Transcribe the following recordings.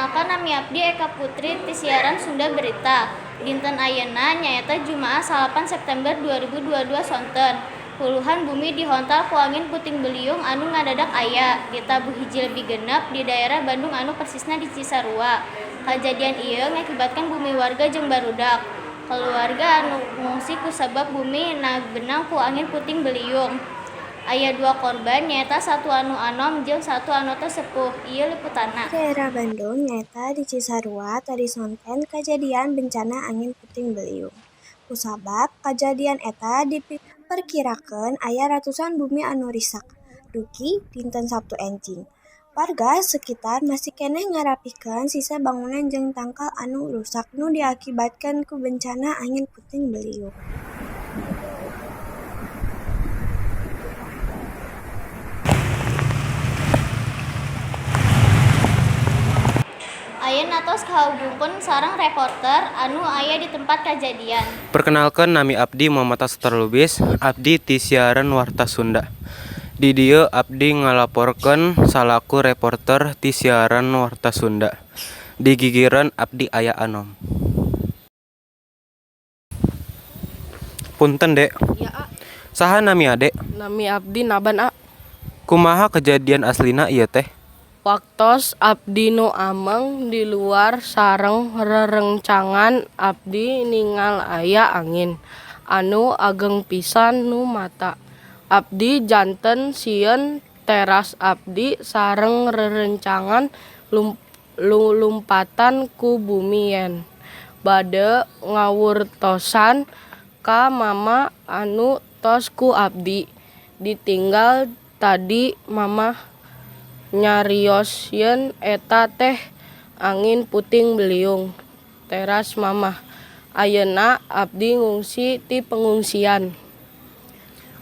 Perkenalkan, nami abdi Eka Putri ti siaran Sunda Berita. Dinten ayeuna nyaeta Jumaah 9 September 2022 sonten. Puluhan bumi dihontal ku angin puting beliung anu ngadadak aya di tabuh 1.15 di daerah Bandung anu persisna di Cisarua. Kajadian ieu ngakibatkeun bumi warga jeung barudak kaluarga anu ngungsi kusabab bumi nabenang ku angin puting beliung. Aya dua korban, nyaeta satu anu anom jeung satu anu tos sepuh. Ieu liputanna. Di daerah Bandung nyaeta di Cisarua tadi sonten kajadian bencana angin puting beliung. Kusabab kajadian eta diperkirakeun aya ratusan bumi anu risak dugi dinten Sabtu enjing. Warga sekitar masih keneh ngarapihkeun sisa bangunan jeung tangkal anu rusak nu diakibatkeun ku bencana angin puting beliung. Ayeuna tos kahubungkeun sareng reporter anu aya di tempat kajadian. Perkenalkan, nami abdi Muhammad Astar Lubis, abdi ti siaran Warta Sunda. Di dieu abdi ngalaporkeun salaku reporter ti siaran Warta Sunda. Di gigireun abdi aya Anom. Punten, Dek. Ya, A. Saha nami Ade? Nami abdi Naban, A. Kumaha kejadian aslina ieu teh? Waktos abdi nu ameng di luar sareng rerencangan abdi ningal aya angin anu ageng pisan nu mata. Abdi janten sieun, teras abdi sareng rerencangan lulumpatan ku bumi yen. Bade ngawurtosan ka mama anu tos ku abdi ditinggal tadi, mamah nyarios yen eta teh angin puting beliung. Teras mamah. Ayeuna abdi ngungsi ti pengungsian.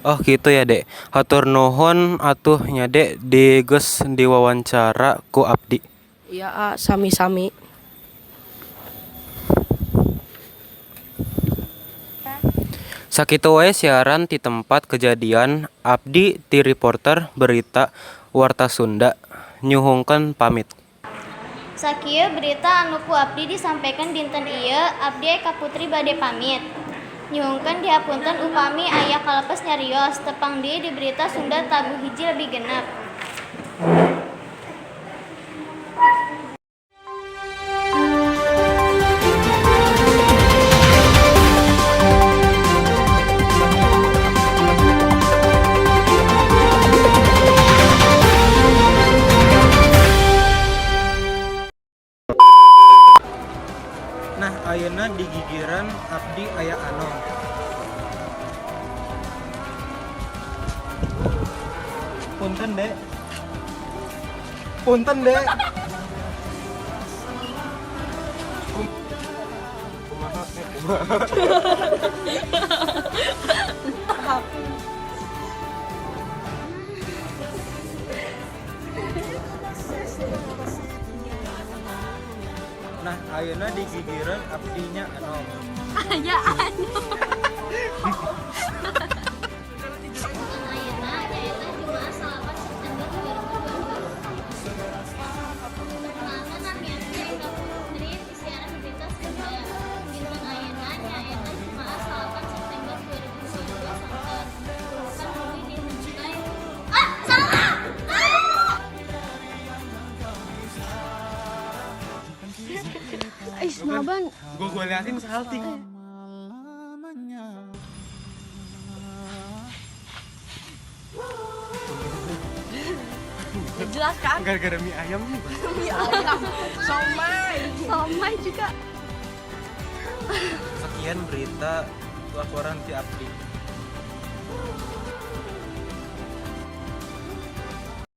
Oh, kitu ya, Dek. Hatur nuhun atuh nya, Dek, di geus diwawancara ku abdi. Iya, A, sami-sami. Sakitu wae siaran ti tempat kejadian, abdi ti reporter berita Warta Sunda nyuhunkeun pamit. Sakieu berita anu ku abdi disampaikan dinten ieu, abdi Eka Putri bade pamit. Nyuhunkeun dihapunten upami aya kalepes nyarios. Tepang deui di berita Sunda tabuh 1.15. Nah, ayeuna di gigireun abdi aya Anom. Punten, Dek. Punten, Dek. Kumaha eh kumaha. Nah, ayeuna di gigireun abdi nya Anom. Aya Anom. Ayeuna nyaeta Jumaah 9 September 2022. Perkenalkan, nami abdi Eka Putri ti siaran berita Sunda. Dinten ayeuna nyaeta Jumaah 9 September 2022 sonten. Puluhan bumi dihuntai. Ah, salah. Ah! Ih, Naban. Gua liatin salting. Jelas kan? Gara-gara mie ayam nih. Mie ayam. Somai. Somai juga. Sekian berita laporan ti abdi.